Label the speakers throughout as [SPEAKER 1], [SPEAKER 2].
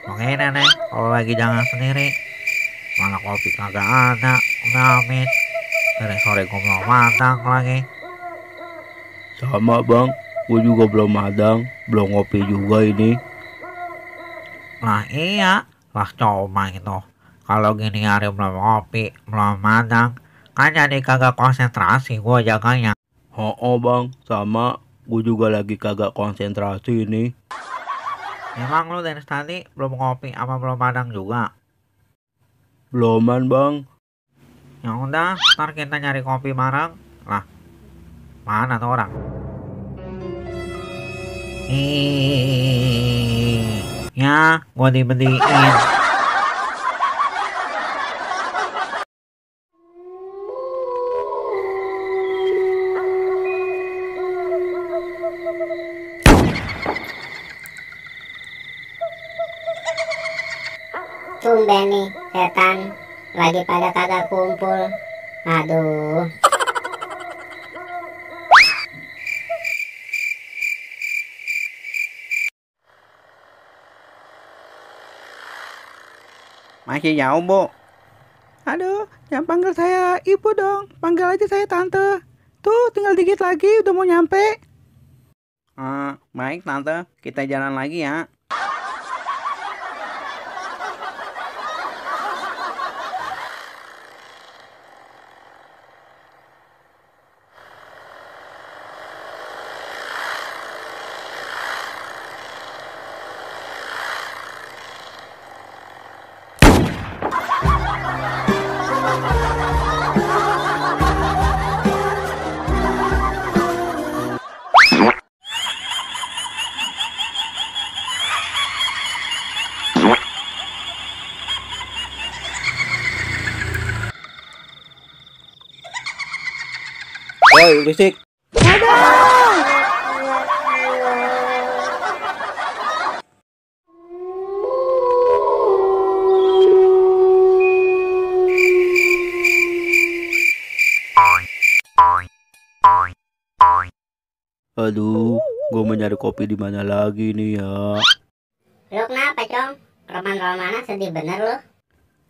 [SPEAKER 1] Makanya nih kalau lagi jangan sendiri, malah kopi kagak ada, udah habis. Dari sore gue belum matang lagi.
[SPEAKER 2] Sama bang, gue juga belum madang, belum ngopi juga ini.
[SPEAKER 1] Lah iya, lah coba gitu. Kalau gini hari belum kopi, belum madang, kan jadi kagak konsentrasi gue jaganya.
[SPEAKER 2] Oh bang, sama, gue juga lagi kagak konsentrasi ini.
[SPEAKER 1] Emang lu dari tadi belum kopi apa belum madang juga?
[SPEAKER 2] Beloman bang.
[SPEAKER 1] Ya udah, ntar kita nyari kopi bareng. Lah, mana tuh orang? Ya, gua dibediin.
[SPEAKER 3] Tumben nih setan lagi pada kagak kumpul. Aduh.
[SPEAKER 4] Masih jauh, Bu? Aduh, jangan panggil saya ibu dong. Panggil aja saya tante. Tuh, tinggal dikit lagi udah mau nyampe. Baik tante, kita jalan lagi ya.
[SPEAKER 2] Woi, berisik. Aduh, gue mau nyari kopi di mana lagi nih ya?
[SPEAKER 3] Lu kenapa, Cong? Roman-romana sedih bener lu.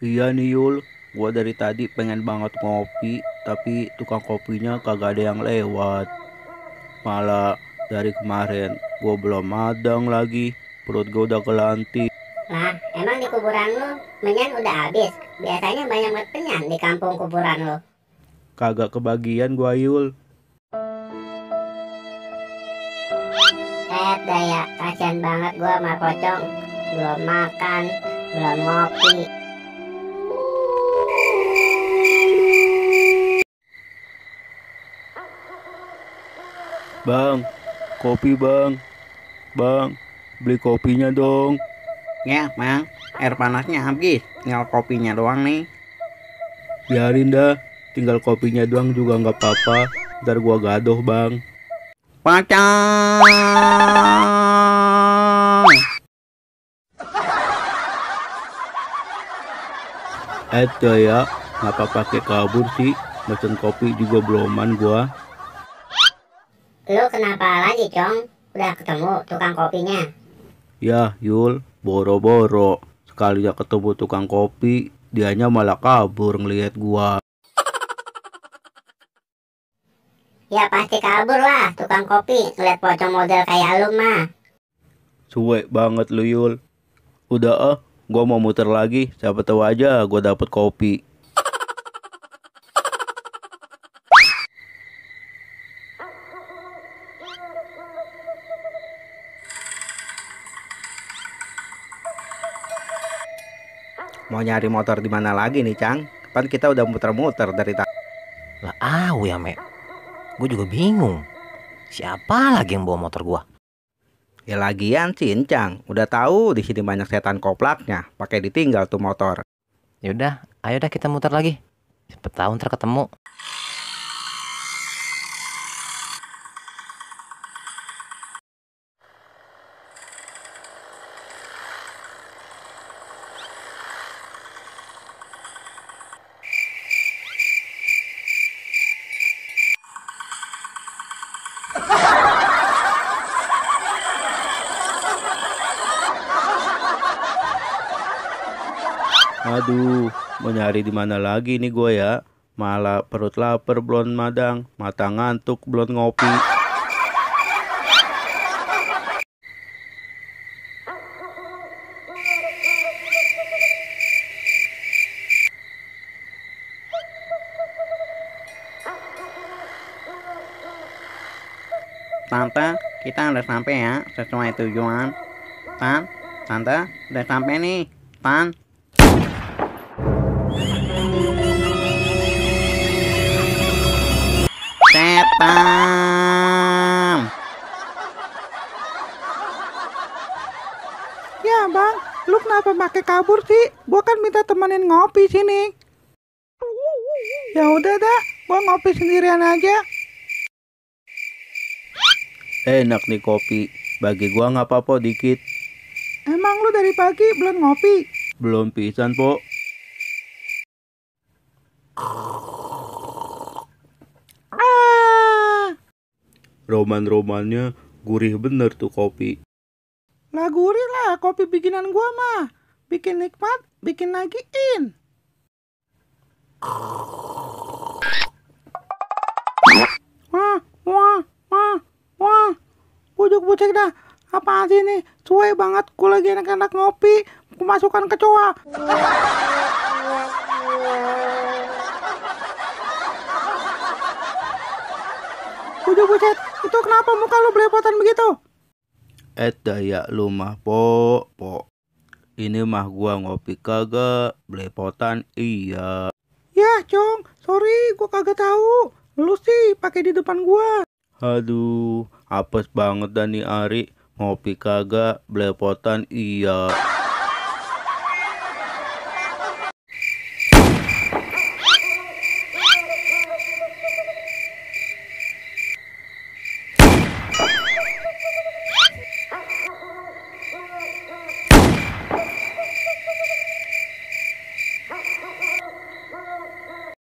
[SPEAKER 2] Iya nih Yul, gue dari tadi pengen banget ngopi, tapi tukang kopinya kagak ada yang lewat. Malah dari kemarin gue belum madang lagi, perut gue udah kelantik.
[SPEAKER 3] Lah, emang di kuburan lu menyan udah habis? Biasanya banyak banget penyan di kampung kuburan lu.
[SPEAKER 2] Kagak kebagian gue Yul.
[SPEAKER 3] Daya, kasihan banget gua sama Pocong. Belum makan, belum ngopi.
[SPEAKER 2] Bang, kopi bang. Bang, beli kopinya dong.
[SPEAKER 4] Ya, Bang. Air panasnya habis. Tinggal kopinya doang nih.
[SPEAKER 2] Biarin dah, tinggal kopinya doang juga nggak apa-apa. Ntar gua gadoh bang.
[SPEAKER 4] Pocong.
[SPEAKER 2] Ya, ngapa pakai kabur sih? Mesen kopi juga beloman gua.
[SPEAKER 3] Lu kenapa lagi, Cong? Udah ketemu tukang kopinya?
[SPEAKER 2] Ya, Yul, boro-boro. Sekali ya ketemu tukang kopi, dianya malah kabur ngelihat gua.
[SPEAKER 3] Ya pasti kabur lah tukang kopi ngeliat Pocong model kayak lu mah.
[SPEAKER 2] Suwe banget lu Yul. Udah gua mau muter lagi. Siapa tahu aja gua dapet kopi.
[SPEAKER 4] Mau nyari motor di mana lagi nih, Cang? Kan kita udah muter-muter dari tadi.
[SPEAKER 5] Lah ya Mek, gue juga bingung. Siapa lagi yang bawa motor gua?
[SPEAKER 4] Ya lagian Cincang, udah tahu di sini banyak setan koplaknya, pakai ditinggal tuh motor.
[SPEAKER 5] Yaudah, ayo dah kita muter lagi. Siapa tahu ntar ketemu.
[SPEAKER 2] Aduh, mau nyari di mana lagi nih gua ya? Malah perut lapar belum madang, mata ngantuk belum ngopi.
[SPEAKER 4] Tante, kita udah sampai ya, sesuai tujuan. Tante, udah sampai nih. Setan.
[SPEAKER 6] Ya bang, lu kenapa pakai kabur sih? Gua kan minta temenin ngopi sini. Ya udah dah, gua ngopi sendirian aja.
[SPEAKER 2] Enak nih kopi, bagi gua nggak apa-apa dikit.
[SPEAKER 6] Emang lu dari pagi belum ngopi?
[SPEAKER 2] Belum pisan po. Roman-romannya gurih bener tuh kopi.
[SPEAKER 6] Lah gurih lah, kopi bikinan gua mah. Bikin nikmat, bikin nagiin. Wah. Bujuk-bujuk dah. Apaan sih ini? Cuek banget, gua lagi enak-enak ngopi. Gua masukkan kecoa. Bujuk-bujuk, itu kenapa muka lu belepotan begitu?
[SPEAKER 2] Daya lu mah po. Ini mah gua ngopi kagak, belepotan iya.
[SPEAKER 6] Ya, Cong, sorry, gua kagak tahu. Lu sih pakai di depan gua.
[SPEAKER 2] Aduh, apes banget dah nih Ari. Ngopi kagak, belepotan iya.